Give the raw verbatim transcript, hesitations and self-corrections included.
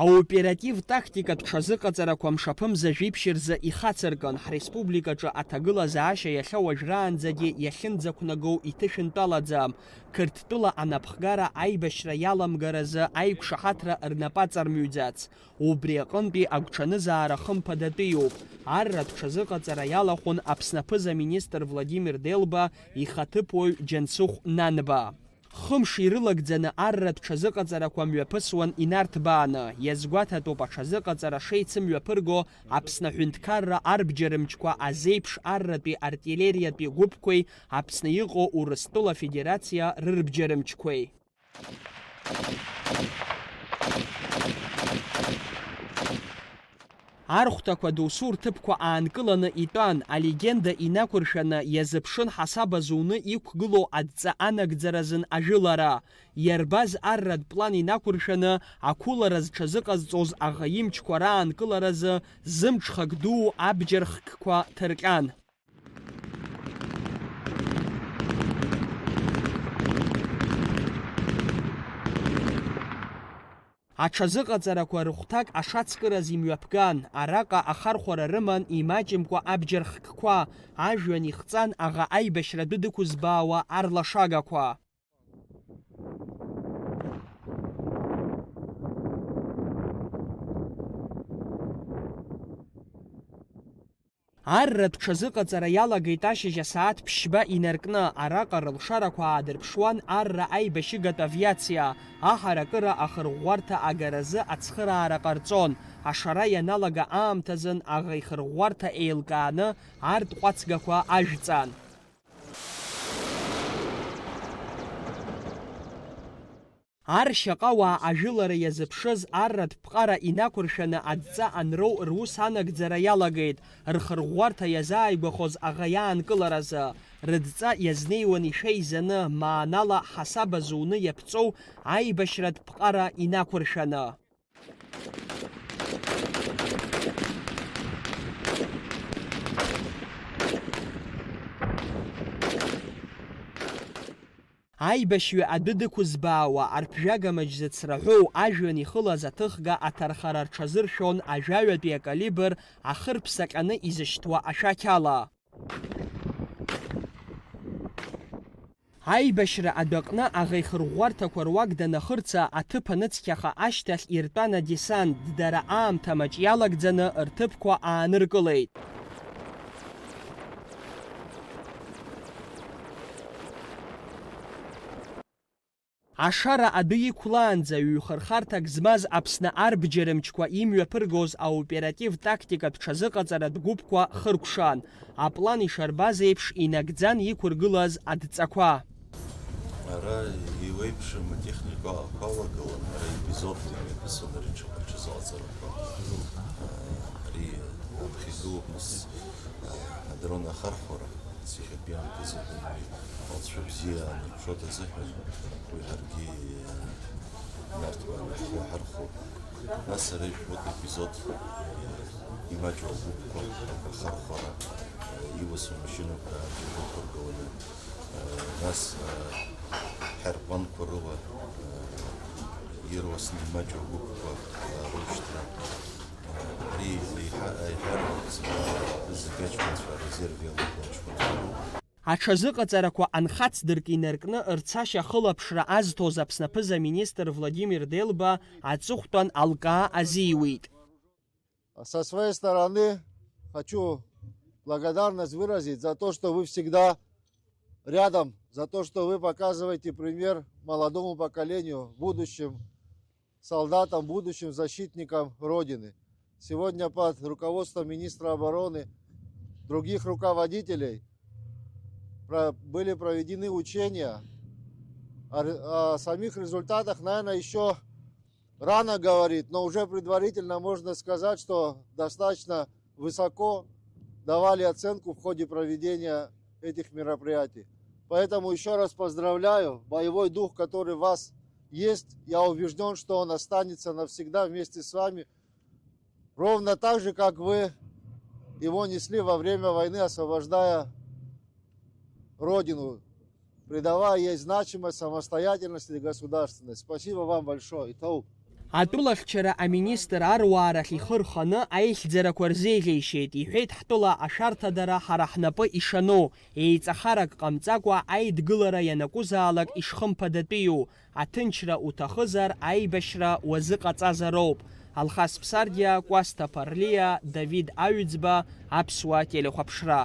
Аоператив-тактикатә ҽазыҟаҵарақәа мшаԥымза жәиԥшь рзы ихацыркын, ҳреспубликаҿы аҭагылазаашьа иахьа уажәраанӡагьы иахьынӡақәнагоу иҭышәынтәалаӡам. Қырҭтәыла анапхгара аибашьра иаламгаразы аиқәшаҳаҭра рнапы аҵармыҩӡац. Убри аҟынтәи агәҽанызаара хымԥадатәиуп. Арратә ҽазыҟаҵара иалахәын Аԥсны аԥыза-министр Владимир Делба ихаҭыԥуаҩ Џьансыхә Нанба. Хымш ирылагӡаны арратә ҽазыҟаҵарақәа мҩаԥысуан инарҭбааны. Иазгәаҭатәуп аҽазыҟаҵара шеицымҩаԥырго Аԥсны аҳәынҭқарра арбџьарымчқәа азеиԥш арратәи артиллериатәи гәыԥқәеи Аԥсны иҟоу Урыстәыла Афедерациа рырбџьарымчқәеи. Архәҭақәа досу рҭыԥқәа аанкыланы итәан, алегенда инақәыршәаны иазыԥшын ҳасаба зуны иқәгылоу адҵа анагӡаразын ажәылара. Иарбаз арратә план инақәыршәаны ақәылара зҽазыҟазҵоз аӷа имчқәа раанкыларазы зымҽхак дуу абџьар хкқәа ҭырҟьан. Аҽазыҟаҵарақәа рыхәҭак ашацкыраз имҩаԥган, араҟа ахархәара рыман имаҷымкәа абџьар хкқәа, ажәҩан ихҵан аӷа аибашьра адәы дықәызбаауа арлашагақәа. Арратә ҽазыҟаҵара иалагеит ашьыжь асааҭ ԥшьба инаркны, араҟа рылшарақәа аадырԥшуан арра аибашьыгатә авиациа, аҳаракыра ахырӷәӷәарҭа агаразы ацхыраара ҟарҵон, ашара ианалага аамҭазын аӷа ихырӷәӷәарҭа еилкааны арҭ ҟәацгақәа ажәҵан. Ар шьаҟауаа ажәылара иазыԥшыз арратә ԥҟара инақәыршәаны адҵа анроу рус анагӡара иалагеит, рхырӷәӷәарҭа иазааигәахоз аӷа иаанкыларазы. Рыдҵа иазнеиуан ишәа изаны, маанала ҳасаба зуны иаԥҵоу аибашьратә ԥҟара инақәыршәаны. Аибашьҩы адәы дықәызбаауа, арԥжәага маҷ зыцраҳәоу, ажәҩан ихылаз аҭыхга аҭархара рҽазыршәон ажәаҩатәи акалибр ахырԥса ҟьаны изышьҭуа ашәақь ала. Аибашьра адәаҟны аӷа ихырӷәӷәарҭақәа руак данахырца, аҭыԥ аныцқьаха ашьҭахь иртәан адесант, дара аамҭа маҷ иалагӡаны рҭыԥқәа ааныркылеит. Ашара адәы иқәлаанӡа ҩхырхарҭак змаз Аԥсны арбџьарымчқәа имҩаԥыргоз аоператив-тактикатә ҽазыҟаҵаратә гәыԥқәа хыркәшан, аплан ишарбаз еиԥш инагӡан иқәыргылаз адҵақәа. Ара еиуеиԥшым атехникақәа алагалан, ара епизодк имҩаԥысуан ари ҽа-, ҽазыҟаҵарақәа. Ари аԥхьа игылоуп, нас, адрон ахархәара. Сиахьатәи аамҭазы уи алҵшәа бзиа анирԥшуа азыҳәан, уи ҳаргьы, э, инарҭбааны ҳхы иаҳархәоит. Нас ара ижәбоит епизод, э, имаҷу агәыԥқәа рхархәара, э, иуасу амашьынақәа ааԥыргаланы, э, нас, э, ҳаирпланқәа рыла, э, ируасны имаҷу агәыԥқәа, э, рышьҭра. Ари еиҳа, еиҳа зегь аҷкәынцәа арезерв иалоуп аҷкәынцәа. Аҽазыҟаҵарақәа анхацдырк инаркны рцашьа ахылаԥшра азҭоз Аԥсны аԥыза-министр Владимир Делба аҵыхәтәан алкаа азиуеит. Со своей стороны хочу благодарность выразить за то, что вы всегда рядом, за то, что вы показываете пример молодому поколению, будущим солдатам, будущим защитникам Родины. Сегодня под руководством министра обороны, других руководителей про-, были проведены учения. О ре-, о самих результатах, наверное, еще рано говорить, но уже предварительно можно сказать, что достаточно высоко давали оценку в ходе проведения этих мероприятий. Поэтому еще раз поздравляю. Боевой дух, который в вас есть, я убежден, что он останется навсегда вместе с вами. Ровно так же, как вы его несли во время войны, освобождая Родину, придавая ей значимость, самостоятельность и государственность. Спасибо вам большое. Итау. Атәылахьчара аминистр аруаарахь ихы рханы аихьӡарақәа рзеиӷьеишьеит, иҳәеит, ҳтәыла ашәарҭадара ҳара ҳнапы ишану, еиҵахарак ҟамҵакәа аидгылара ианакәызаалак ишхымԥадатәиу, аҭынчра уҭахызар, аибашьра уазыҟаҵазароуп. Алхас Ԥсардиа, Кәасҭа Ԥарлиа, Давид Аҩӡба, Аԥсуа телехәаԥшра.